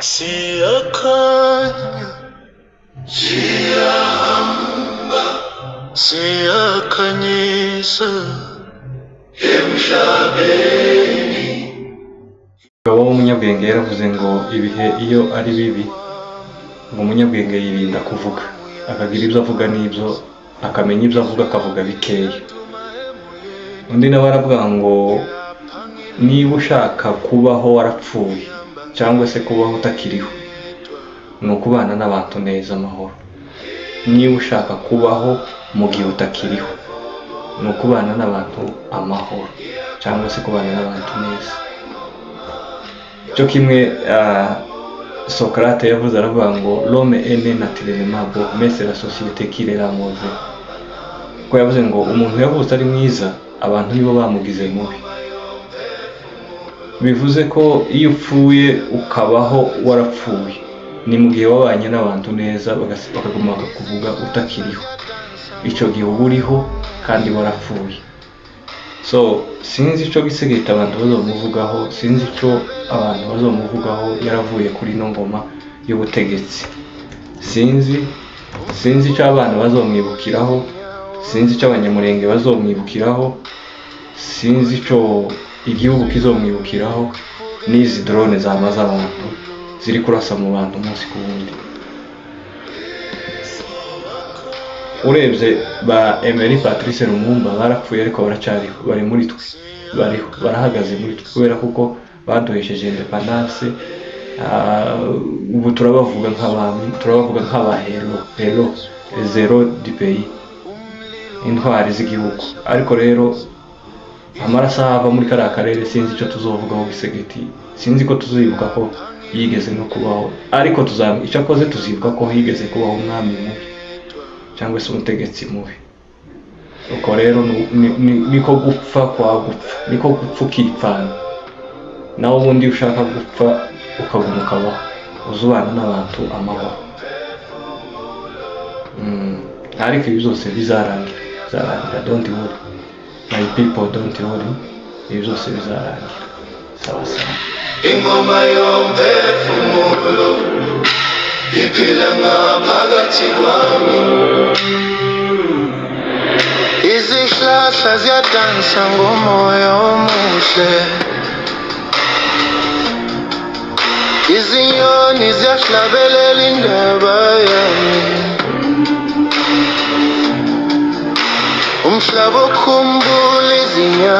Siyakhanya, siyahamba, siyakhanyisa emhlabeni. Umugabo w'umunyabwenge yaravuze ngo ibihe iyo ari bibi, ngo umunyabwenge yirinda kuvuga, akagira ibyo avuga n'ibyo akamenya ibyo avuga, akavuga bikeya. Undi nawe aravuga ngo niba ushaka kubaho warapfuye cyangwa se kubaho utakiriho, ni ukubana n'abantu neza amahoro. Niba ushaka kubaho mu gihe utakiriho, ni ukubana n'abantu amahoro cyangwa se kubana n'abantu neza. Cyo kimwe Socrate yavuze, aravuga ngo "L'homme est né naturellement bon, mais c'est la société qui le rend mauvais." Ko yavuze ngo umuntu yavutse ari mwiza, abantu nibo bamugize mubi. Bivuze ko iyo upfuye ukabaho warapfuye, ni mu gihe wabanye n'abantu neza, bakaguma bakakuvuga utakiriho, icyo gihe uba uriho kandi warapfuye. So sinzi icyo Tshisekedi abantu bazomuvugaho, sinzi icyo abantu bazomuvugaho yaravuye kuri ino ngoma y'ubutegetsi. Sinzi icyo abana bazomwibukiraho, sinzi icyo Abanyamurenge bazomwibukiraho, sinzi icyo igihugu kizomwibukiraho n'izi drone zamaze abantu, ziri kurasa mu bantu umunsi ku wundi. Urebye ba Emery Patrice Lumumba barapfuye, ariko baracyariho, bari muri twe, bariho, barahagaze muri twe, kubera kuko baduhesheje indépendance. Ubu turabavuga nk'abami, turabavuga nk'aba héros, héros, héros du pays, intwari z'igihugu. Ariko rero amaraso ava muri kariya karere, sinzi icyo tuzovugaho Tshisekedi, sinzi ko tuzibuka ko yigeze no kubaho, ariko icyo akoze tuzibuka ko higeze kubaho umwami mubi cyangwa se umutegetsi mubi. Uko rero niko gupfa kwa gupfa, niko gupfa ukipfana. Nawe ubundi iyo ushaka gupfa ukaguma ukabaho, uza ubana n'abantu amahoro. Ariko ibi byose bizarangira, bizarangira. Don't worry, my people, don't worry, ibi byose bizarangira. Sawa sawa. Ingoma yomphefumulo iphila ngaphakathi kwami. Izihlahla ziyadansa ngomoya omuhle, izinyoni ziyahlabelela indaba yami, umhlaba ukhumbula izinyawo.